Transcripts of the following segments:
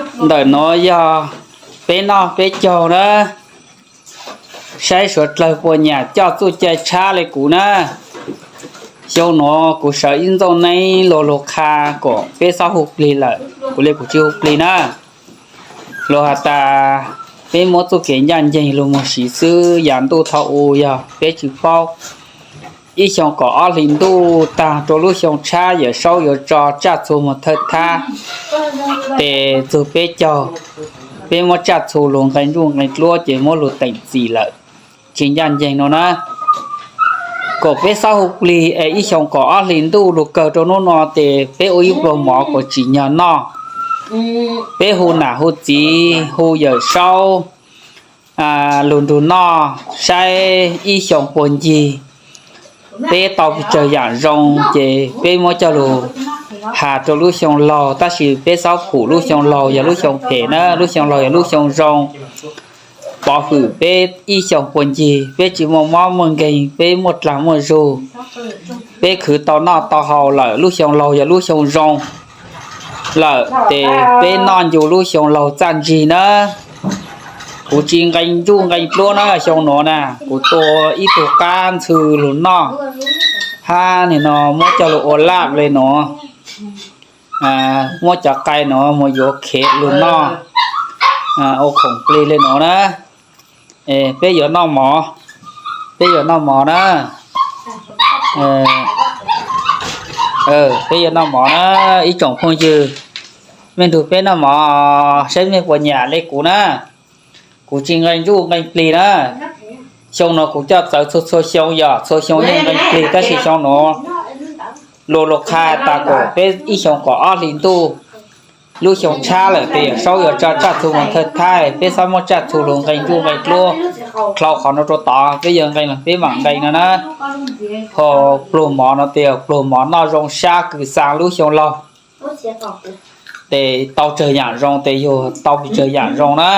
Ntawm nuav yog peb noj peb caug na, saib suav dlawg puas nyam coj txuj cai tshab le kuv na. Xyoo nuav kuv sawv ib ntxooj neeb luag lug qha kom peb txhob hu plig lawm, kuv le kuv tsis hu plig na. Luag has tas peb muab txuj kev ncaj nceeg lug moog siv xwb, yav ntuj thaum u yog peb tsis paub. Ib xyoo kaum ob hlis ntuj taag rua lub xyoo tshab Yawm Saub yuav tso tsaj txhu moog thawj thab, tes txug peb caug, peb muab tsaj txhu lug nqe ntsuj nqe dluab ces muab lug teem txim lawm, tsis ncaj nceeg no na. Kom peb txhob hu plig es ib xyoo kaum ob hlis ntuj lug kawg rua hnub no tes peb ua ib pluag mov kuas tsim nyog noj. Peb hu nam hu txiv hu Yawm Saub lug nrug noj saib ib xyoo puag ncig peb tau pes tsawg yaam zoo ces peb muab coj lug has rua lub xyoo laug, tab sis peb txhob phum lub xyoo laug yog lub xyoo phem na, lub xyoo laug yog lub xyoo zoo. Pov hwm peb ib xyoo puag ncig peb tsis muaj mob muaj nkeeg, peb muaj dlaag muaj zug, peb khwv tau noj tau haus lawm, lub xyoo laug yog lub xyoo zoo lawm tes peb noj ncu lub xyoo laug txaj ntsig na. Kuv tsis nqe ntsuj nqe dluab na, xyoo nuav na kuv tua ib tug qab ntxhw lug noj, hab nim no muab coj lug ua laj le nuav, muab cov qai nuav mus yuav khev lug noj, ua khoom plig le nuav na. Peb yuav noj mov, peb yuav noj mov na. Peb yuav noj mov na, ib tsoom phooj ywg, mej nrug peb noj mov saib mej puas nyam le kuv na. Kuv tsis nqe ntsuj nqe plig na. Xyoo nuav kuv coj txawv txhua txhua xyoo, yog txhua xyoo yeej nqe plig, tab sis xyoo nuav luag lug qha tas kom peb ib xyoo kaum ob hlis ntuj, lub xyoo tshab lawm tes Yawm Saub yuav tso tsaj txhu moog thawj thab, peb txhob muab tsaj txhu lug nqe ntsuj nqe dluab. Dlhau qhov nuav rua tod, peb yuav nqe los peb mam nqe no na. Ho pluag mov no tes pluag mov noj zoo sab kws xaa lub xyoo laug, tes tau tsawg yaam zoo tes yug tau pes tsawg yaam zoo na.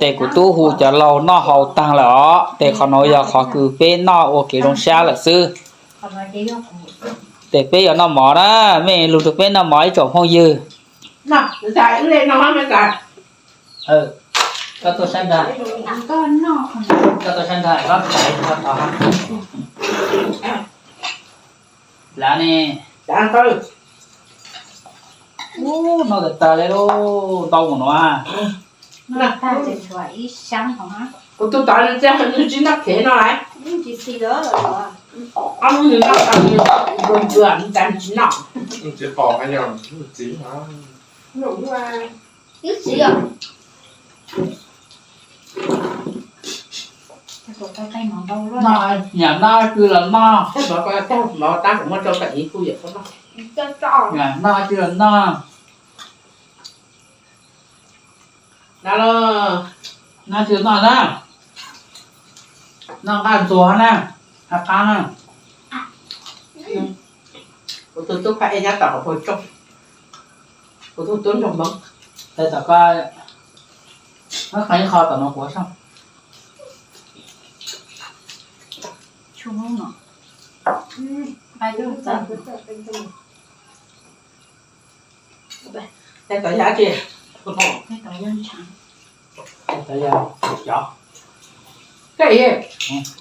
Tes kuv tub hu cov laug noj haus taag lawm os, tes qhov nuav yog qhov kws peb noj ua kev zoo sab lawm xwb. Tes peb yuav noj mov na, mej lug rua peb noj mov ib tsoom phooj ywg. Lav ne, noj tag tag le lauj, ntau mus nuav. Kuv tus tod nws tsis noj kev no lawm. Ob hnub nws noj tau nws nws tsis noj. Ib txiv os. Nyam noj twg los noj. Tej mov ko tag, mov tab kuv muab rau kom ib kuj yam koj noj. Nyam noj twg los noj. Noj los, noj twg noj na. Noj nqaj ntxuag na, qab qab na. Kuv tus tub phaj ej nyob tom qhov puag tsooj, kuv tus tub nrog Hmoob. Tom ko, muab qee qho tom no kuv soj. Tau yog tsi? Tau yog cov. Koj,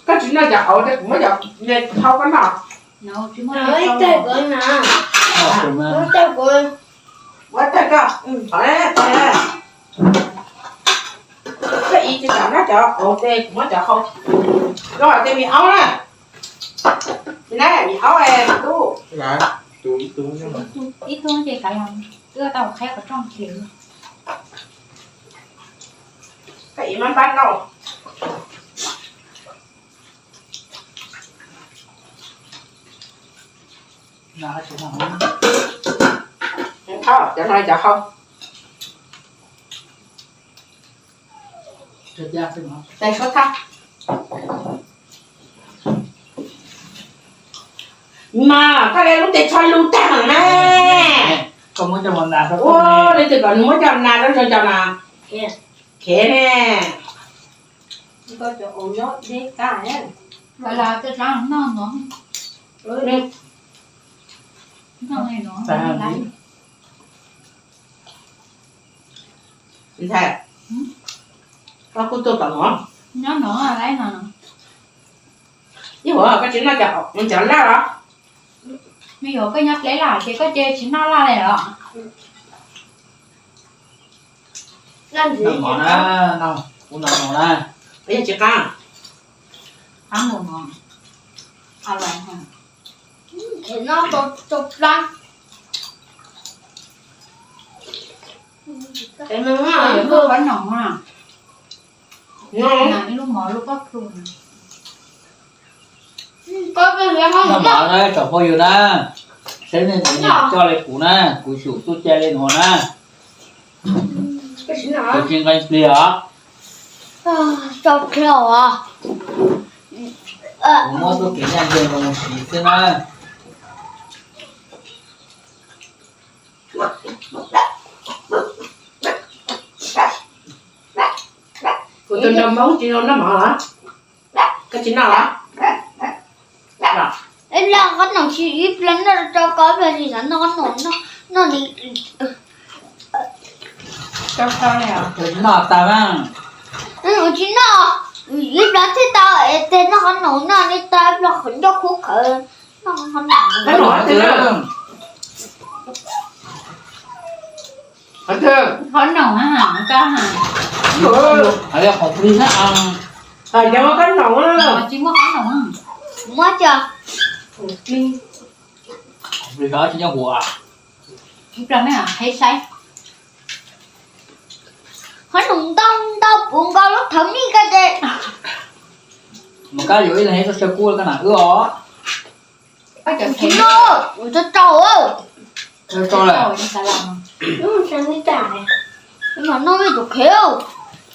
koj tsis noj cov qauv, kuv muab cov me hau koj noj. Ua tag koj, koj ib tsis kam noj cov qauv ces kuv muab cov hau. Koj tej me aub na. Ib tug, ib tug ces kav los wb tau qheb qhov rooj ces. Koj ib mab npab noj. Cov no cov hau. Tais suab thab. Mas koj le lub tes tsho lug tag na. Ua le twg kom nws muab coj nas rau zoo cov na. Khev ne. Ntxhais, koj kuj tuaj tom no. Nyob no lawm no. Ib huam koj tsis noj cov laj los? Me nyuam, koj nyob deb laj ces koj cia tsis noj laj li los? Noj mov na, kuv noj mov na. Yog tsis qab, qab mus no. Qab los. Tsis noj tau tau plab. Ib lub mov lub pob plhu. Noj mov na tsoom phooj ywg na, saib nej coj li kuv na, kuv xyum tuaj cai li no na. Kuv tsis nqee plig os. Kuv muab txoj kev ncaj ncees los mus siv xwb na. Kuv tus nraug Hmoob tsis zoo noj mov los? Koj tsis noj los? Ib plag qhob noom, ib plag noj rau koj, ib plag tsis xav noj qhob noom, noj li. Noj tag na. Tsis noj, ib plag thiaj tau, es tes noj qhob noom noj li tag, ib plag qhov ncauj khub khawv, noj qhob noom. Qhob noom na, qhob plig na. Tsis muaj qhob noom. Muab cov plig tsis nyob huv. Ib plag me qheb saib. Qhob noom ntau ntau puv nkaus lub thawv mij ko ces. Mas kab yuav ib leeg ib txoj saw kub kab nam wb os. Tsis noj, tso rau. Tso lawm. Mas noj me tus khev,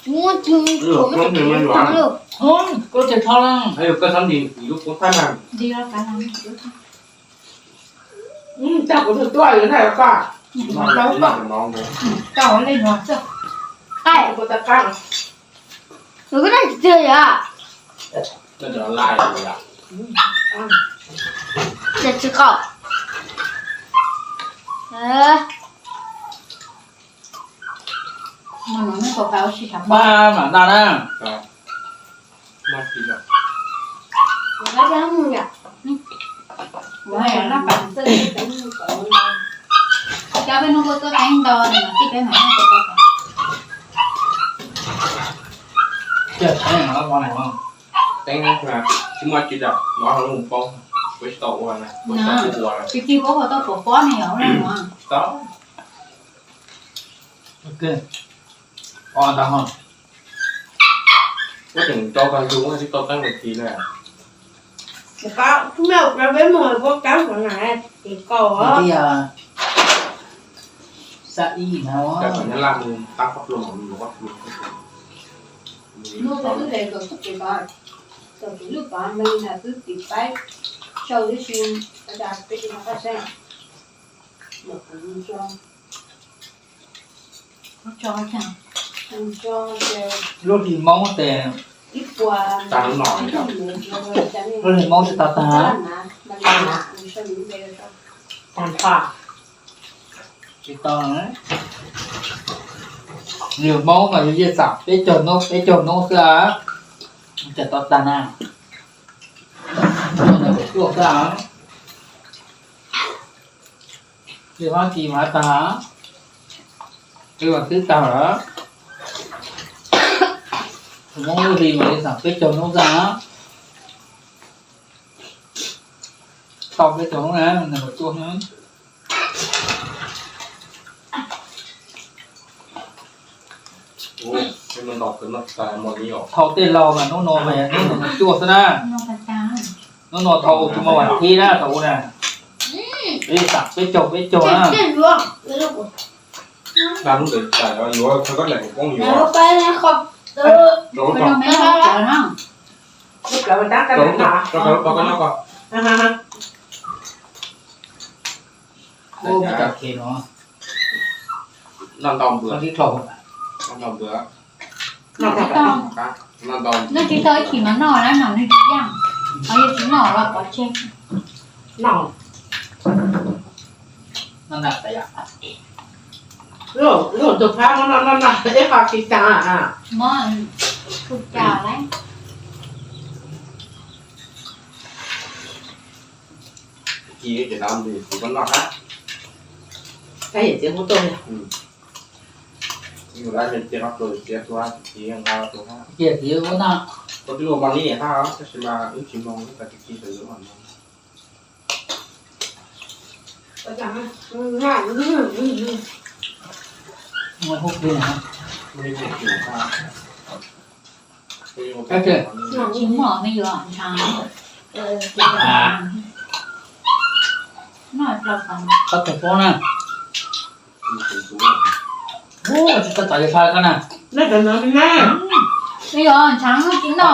tsis muaj cig, tsis muaj cig. Koj tsis tho lawm. Tag kuv tus tuaj yus na koj. Tau li no xwb. Qaij kuv tau qab. Nws koj noj tsis tiag yom? Ces tsis qaub. Mas mam noj na. Cov peb hnub tuaj teeb ntau, tij peb mam noj tau. Cov teeb no, teeb tsis muaj tsis dam, no mus paub, kuv tsis tau ua na, kuv tsis tau ua. Tsis tsis paub ua tau pom pob ne yom, ua no. Ua ntawd ho. Kuv tseem rau kag zus tsis tau teeb ua tsis na. Tus me ua peb mus kuv kab qhov na, ces kau. Ib yam xab ib na. Cov nyab laj mus tab qhov plua mas mus qhov plua. Hnub twb de kom txog kev tod, txog kev lub tod me li ntawd twb tim paib sau tib si, peb tsis tau qab saib. Lub hli Hmoob tes, lub hli Hmoob tsis tau tag. Tsis tau. Yus Hmoob mas yus yeej xam peb caug hnub peb caug hnub xwb, tsis tau tag na. Tuaj xwb, yus Hmoob tsis mas tag, twb mas twb tag lawm. Hmoob lub hli mas yus xam peb caug hnub xwb. Tau peb caug hnub na, nws mam tuaj na. Thaum tej laus mas hnub no mas hnub no mas tuaj xwb na. Hnub no thaum tus mas vas thib na thaum ub na. Peb xam peb caug peb caug na. Noj ntau npwg. Noj ntau npwg. Noj tsis tau ib chim mas noj na, noj nws tsis yaj. Qhov yog tsis noj los pov tseg. Noj. Lub tus phab muab noj noj noj ib qho tsis tas. Muab tus cas lawm. Ci ces no nws kuv muab noj hab. Kab yam txiv kuj tuaj. Yus lab cia qhov tus txiav tua, txiv nqa tua hab. Cia txiv ua noj. Koj twb ua mos nib hab, tab sis mas wb tsis mloog, wb tas tsis ci tas yuav mos nib. Tsis muaj me yuav ntshav. Koj tus pob na. Ua tsis tau tom yus tshaj koj na. Me yuav ntshav tsis noj. Ntshav noj tsis noj.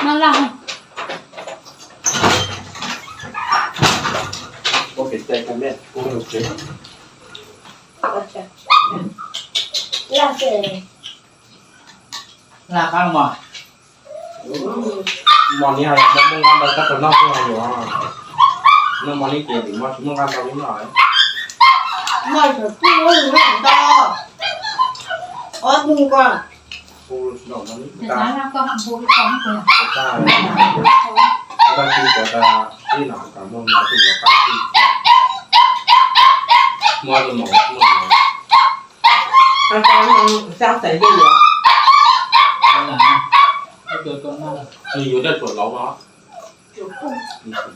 Noj laj. Laj qab mos. Mos nib hais tias muaj nqaj ntau tab tom noj xwb hos yus. Noj mos nib ces vim muaj tsis muaj nqaj ntau li noj. Noj tseem pub ua ntau, ob tug ko. Tab sis kuv tas ib no kam muaj tus los qab muab tus maum muab. Xab xais dej yuav. Nws yuav coj tsuam lauv no. Tsuam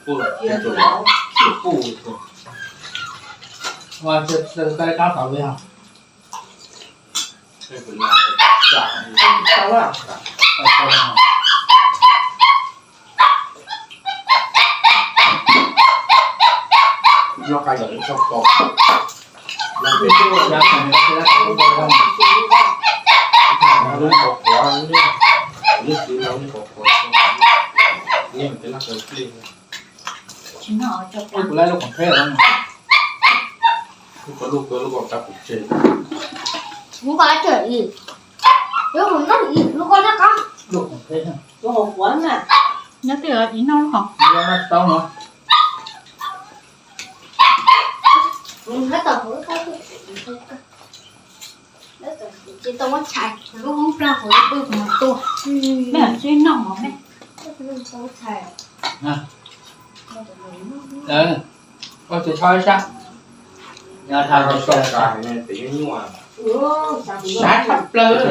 puj, tsuam lauv, tsuam puj. Ua tsuam lauv. Noj qab yog ib txoj kos. Lub qhov qhuav, lub qhov qhuav, yeej tes noj kawg plig. Kuv lub qhov qhuav, lub qhov qhuav tseg. Kuv qhov tseg ib, lub qhov noj ib, lub qhov noj qab. Lub qhov qhuav na. Nyob twg ib noj lub qhov. Tau no. Tsis tau muab tshais, lub hoob plag kuv twb mus tua. Mej tsis noj mov mej. Koj tsis txhob ib sab. Sab tshaj plaws.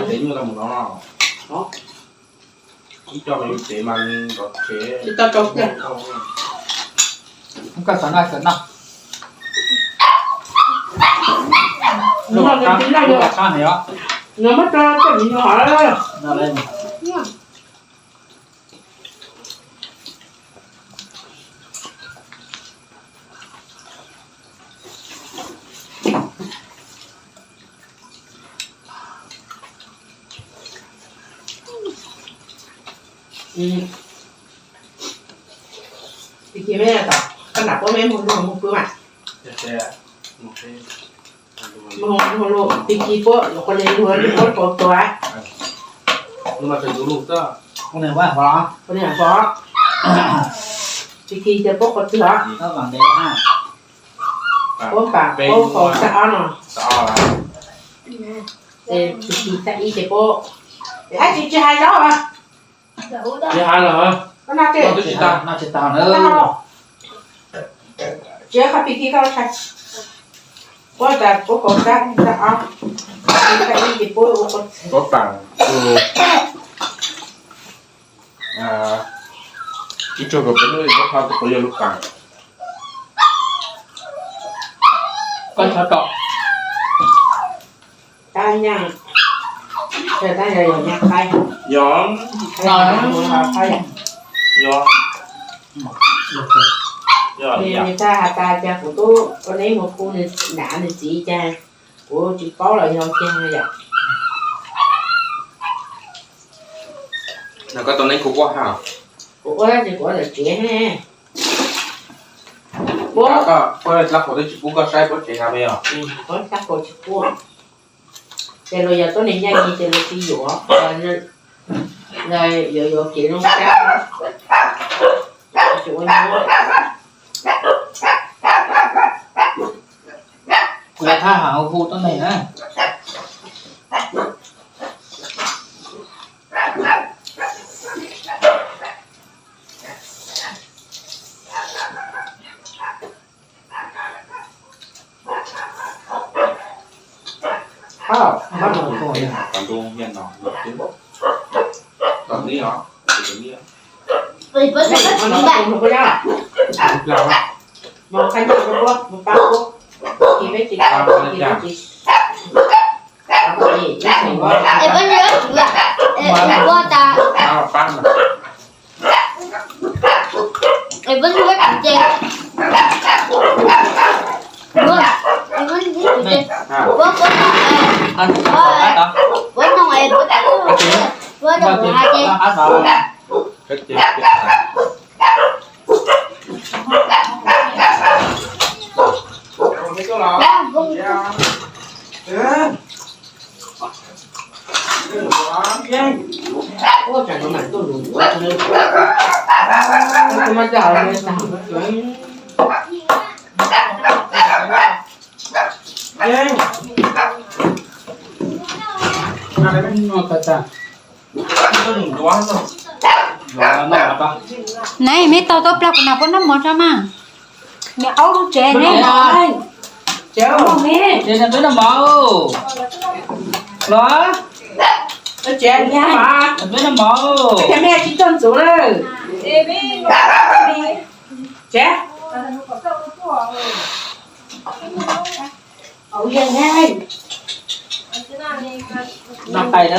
Ib co me tsev mas tsev tsis tau rau tiag. Koj xav noj xav noj. Luaj qab heev os. Ib pliag mej tom koj nam puab mej moog luag moog pw mas. Moog moog luag pig kig puab, yuav qhov le luag lub puab pov tuav. Pig kig pov, pig kig ces puab qhov twg os? Puab pam puab qhov xab ob no. Ces pig kig xab ib ces puab, ab tsis tsis hais zaub. Tsis hais lawm. Koj noj tsis tag, noj tsis tag na. Tsis qhov pig kig koj tshais. Puab tas puab kaum xab xab ob, xab ib ces puab ua qhov txhia. Puab pam, ib tsuag kaum peb lub, puab qhov tus puab yog lub pam. Koj txhob tom. Tab nyaj, tab yog yog nyaj qaib. Yog. Qaib yom. Yog. Nws txawj has tas cas kuv tub ua neeb mus kuv nws nam nws txiv cas kuv tsis paub los yog cas yom. Koj tau neeb kuv ua ha. Kuv ua tab sis kuv ua ntawm tsev ne. Puab hlab kaus twb tsis pub koj saib puab tsev na me os. Puab hlab kaus tsis pub. Ces luag yog tuab neeg nyaaj nyiag ces luag tsis yuav, luag yuav yuav kev zoo sab, tsis ua nyuaj. Kuv thab ham hu tuab neeg na. Es peb nws ua tas, es ua tas, es peb nws ua tas ces, es peb nws ua tas ces, peb peb nws ua, peb nws es peb, peb nws ua tas ces. Nai, meb tau tuaj plag kuv noj, puab noj mov tso mas. Nws aub lub tsev ne. Ces peb noj mov los, peb noj mov, mej tsis txog ntxuv na. Tsev. Noj qais na.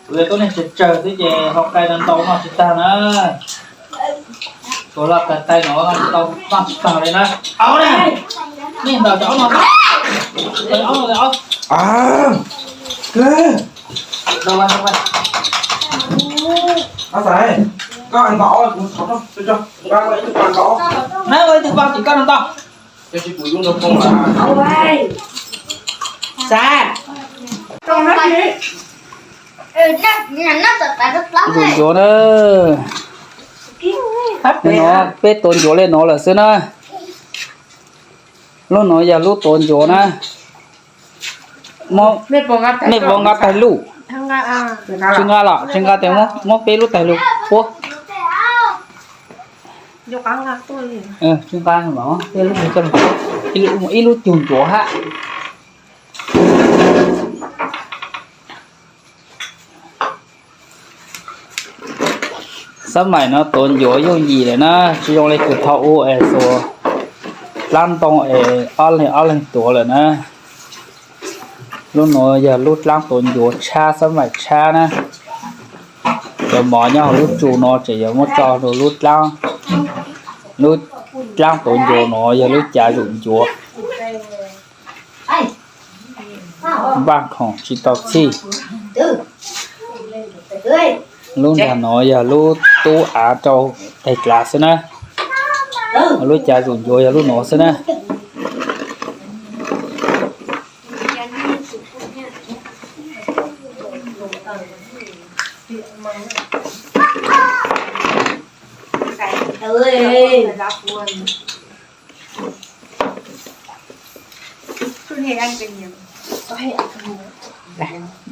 Kuv yog tuab neeg tsawg tsawg xwb ces hau qais ntau ntau noj tsis tag na. Kuv los qais qais no noj tsis tau, noj tsis tag li na. Aub na, nej ntawm cov aub no, aub no, aub. Nab ua ib tug paj tim koj no tau. Xav. Zuj ncuav na. No peb tuav ncuav li no lawm xwb na. Lub no yog lub tuav ncuav na. Mej puas nqa taig luj? Tsis nqa los tsis nqa tes muab peb lub taig luj puab. Tsis nqa, peb lub, ib lub cug ncuav hab. Xab maim no tuav ncuav yooj yim lawm na, tsis zoo li kws thaum ub es xuas dlaab ntoo es ob leeg ob leeg tuav lawm na. Lub nuav yog lub dlaab tuav ncuav tshab, xab maim tshab na. Cov mov nyob hauv lub tsu no tseem yuav muab tso rau lub dlaab, lub dlaab tuav ncuav no yog lub cav zom ncuav. Npaj khoom tsis tau txhij. Lub nraag no yog lub tub av rau teg dlav xwb na. Lub cav zom ncuav yog lub no xwb na.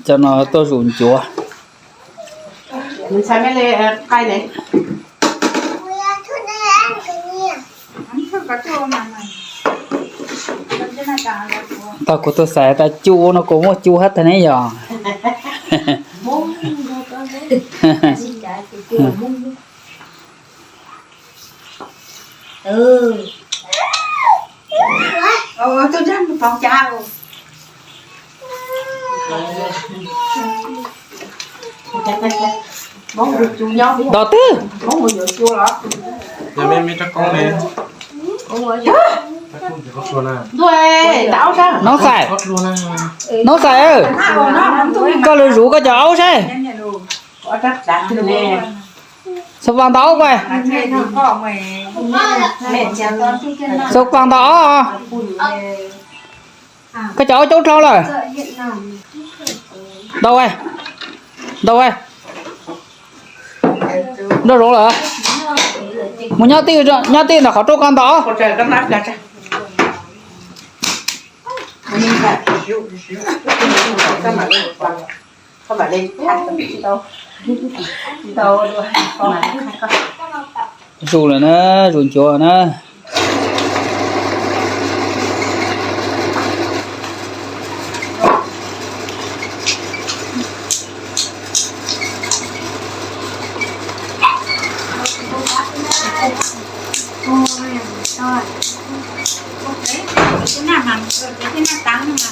Cov no tuaj zom ncuav. Tau kuv tug xaiv tas cu no kuv muaj cu hab tag ne yog. Nto twg? Noob Xais, Noob Xais, koj lug zuv koj cov aub saib. Xav paas ntaus aub koj. Xav paas ntaus aub. Koj cov aub coob dhau lawm. Ntau, ntau, nroj zoov lawm. Mus nyob tij, nyob tij ntawm qhov rooj koj ntau. Zus lawm na, zus ncuav na. Lawm lawm. Lawm lawm.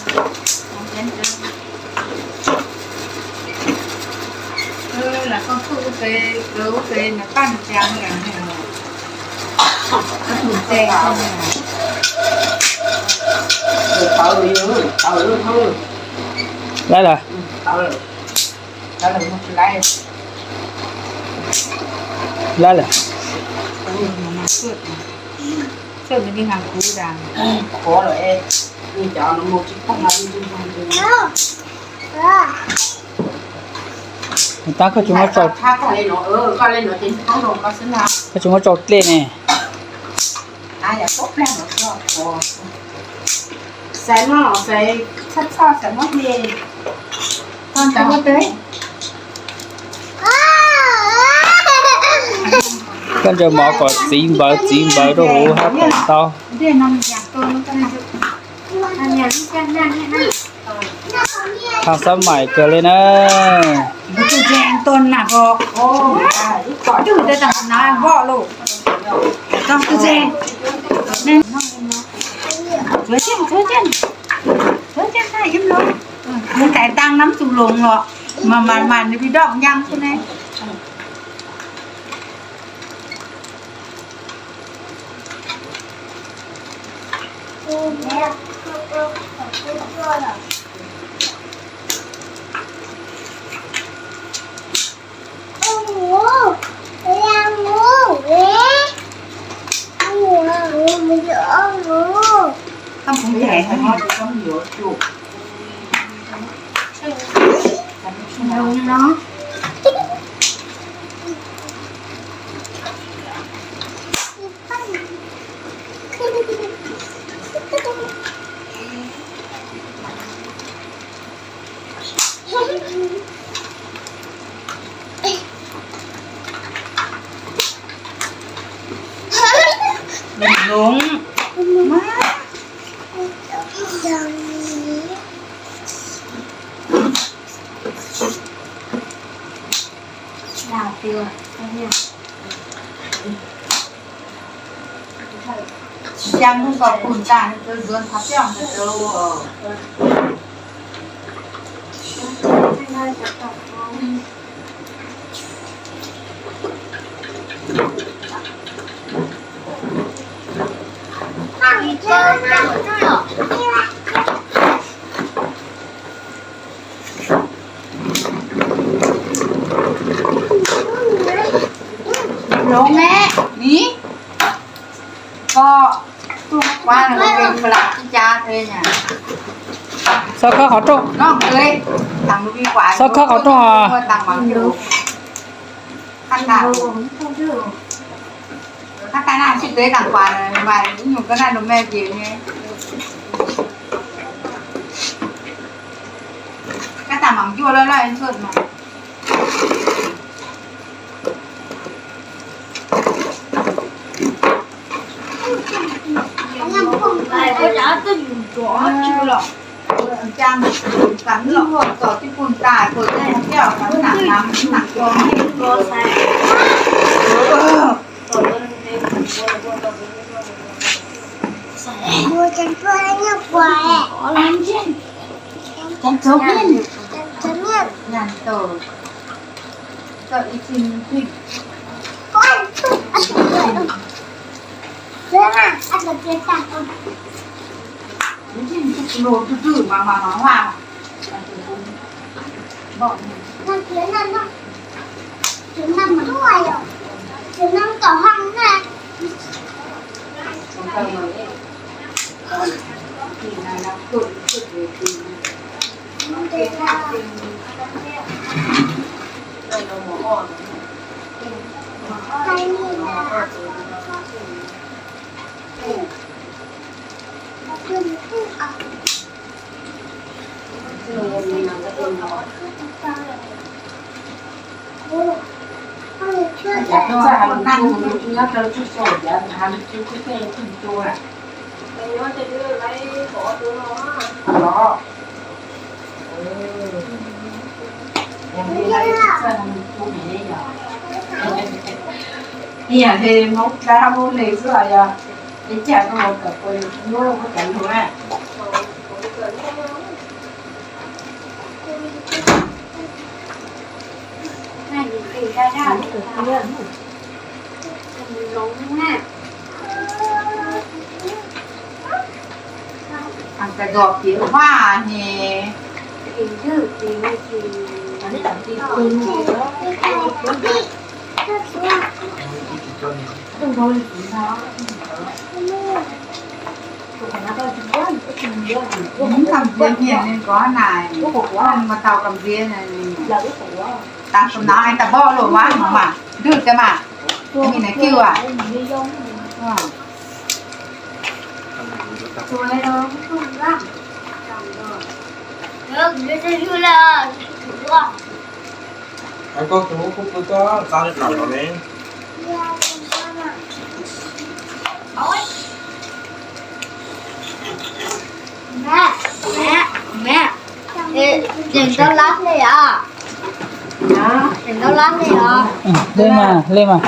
Tab koj tsis muab tsau, koj tsis muab tsau dlej ne. Koj ntsaws mov kom txiv npawv txiv npawv rau huv hab pem tau. Thav xab maim kawg li na. Tais tag nab txus loos los mas mas mas nws pib doj nyab xwb ne. Loos. Loos ne, ni ko, tub quab no lam tib cab thiab. Xob khawb qhov rooj, xob khawb qhov rooj. Qab tas na, sib tw tag pas mas ib nyuag koj naj nrog me ces ne. Kab tas mam cuaj loj loj ntsuag mas. Ib yam li Hmoob dab Hmoob li xwb os, yog ib cag koj mus kawm puas lug, koj kawm lug na. Koj tus piav vaj ne. Kam ntxiv niam li koj na, koj mus tau kam ntxiv na. Tas tus no es tas npoj luaj mas, mas nrwg tiag mas, ni na kiag as. Koj tus kuj pw koj txav li plam los ne. Tseem ntau lab li os. Tseem ntau lab li os. Li mas, li mas.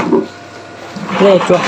Li tsuas.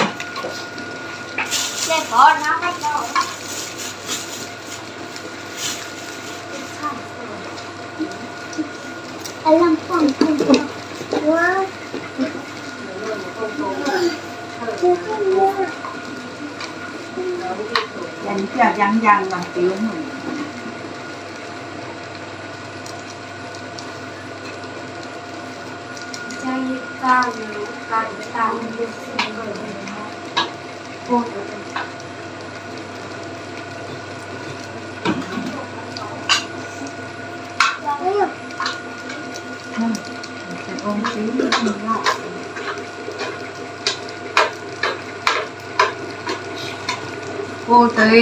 Kuv twb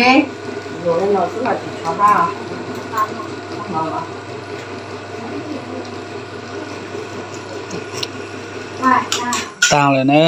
tag lawm na.